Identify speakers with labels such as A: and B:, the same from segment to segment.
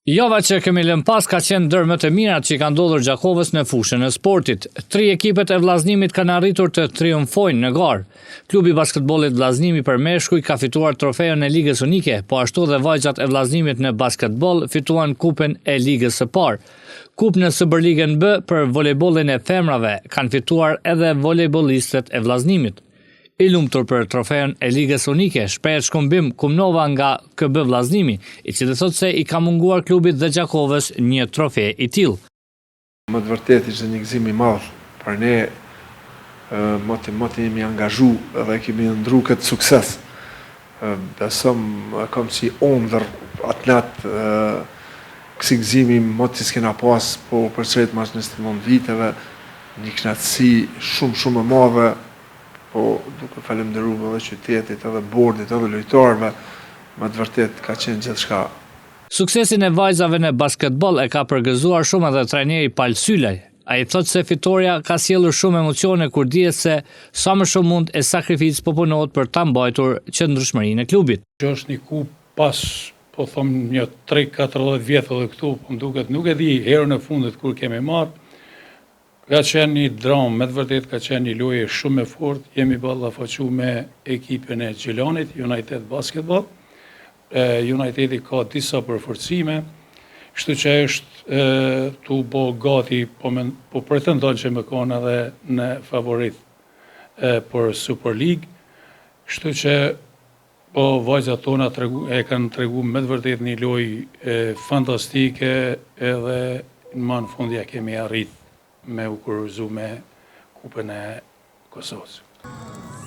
A: Java që kemi lënë pas ka qenë ndër më të mirat që i ka ndodhur Gjakovës në fushën e sportit. Tri ekipet e Vllaznimit kanë arritur të triumfojnë në garë. Klubi i basketbollit Vllaznimi për meshkuj ka fituar trofeun e Ligës Unike, po ashtu dhe vajzat e Vllaznimit në basketboll fituan kupën e Ligës së Parë. Kupë në Superligën B për volejbollin e femrave kanë fituar edhe volejbollistet e Vllaznimit. I lumtur për trofeun e Ligës Unike, shprehet Shkumbim Kumnova nga KB Vllaznimi, i cili thotë se i ka munguar klubit dhe Gjakovës një trofe i tillë.
B: Me të vërtetë ishte një gëzim i madh për ne, moti moti jemi angazhu edhe kemi ëndrru këtë sukses. Besom e kam si ëndërr atë natë kësi gëzimi moti s'kena pas, po përsërit mas 29 viteve, një kënaqësi shumë shumë e madhe, Po duke falënderu edhe qytetit, edhe bordit, edhe lojtarëve, me të vërtetë ka qenë gjithçka.
A: Suksesin e vajzave në basketboll e ka përgëzuar shumë edhe trajneri Pal Sylaj. Ai thotë se fitorja ka sjellur shumë emocione kur dihet se sa më shumë mund e sakrificë po punohet për ta mbajtur qëndrueshmërinë e klubit.
C: Kjo është një kupë pas, po thom një 3-40 vjet edhe këtu, po më duket, nuk e di herën e fundit kur kemi marrë, Ka qenë një dramë, me të vërtetë ka qenë një lojë shumë e fortë, jemi ballafaqu me ekipin e Gjilanit, United Basketball. Unitedi ka disa përforcime, kështu që është tu bo gati, po, men, po pretendon që me konë edhe në favorit për Super League, kështu që po vajzat tona tregu, e kanë tregu me të vërtetë një lojë fantastike edhe ma në fund ja kemi arrit me u kurorëzu me Kupën e Kosovës.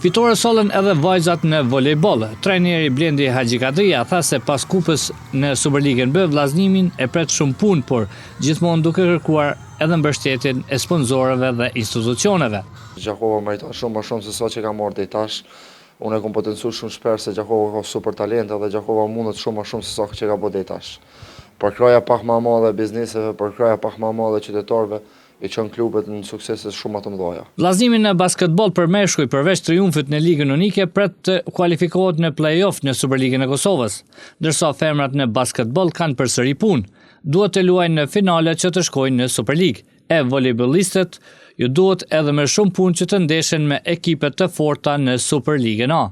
A: Fitore sollën edhe vajzat në volejboll. Trajneri Blendi Haxhikadria tha se pas kupës në Superligën B, Vllaznimin e pret shumë punë, por gjithmonë duke kërkuar edhe mbështetjen e sponsorëve dhe institucioneve.
D: Gjakova meriton shumë më shumë se sa që ka marrë deri tash. Unë e kom potencu shumë shpesh se Gjakova ka super talente dhe Gjakova mundet shumë më shumë se sa që ka bo deri tash. Përkrahja pak më e madhe e bizneseve, përkrahja pak më e madhe e qytetarëve, i çon klubet në suksese shumë më të mëdha.
A: Vllaznimin në basketboll për meshkuj përveç triumfit në Ligën Unike pret të kualifikohet në play-off në Superligën e Kosovës, ndërsa femrat në basketboll kanë përsëri punë. Duhet të luajnë në finale që të shkojnë në Superligë. E volejbollistët ju duhet edhe më shumë punë që të ndeshen me ekipe të forta në Superligën A.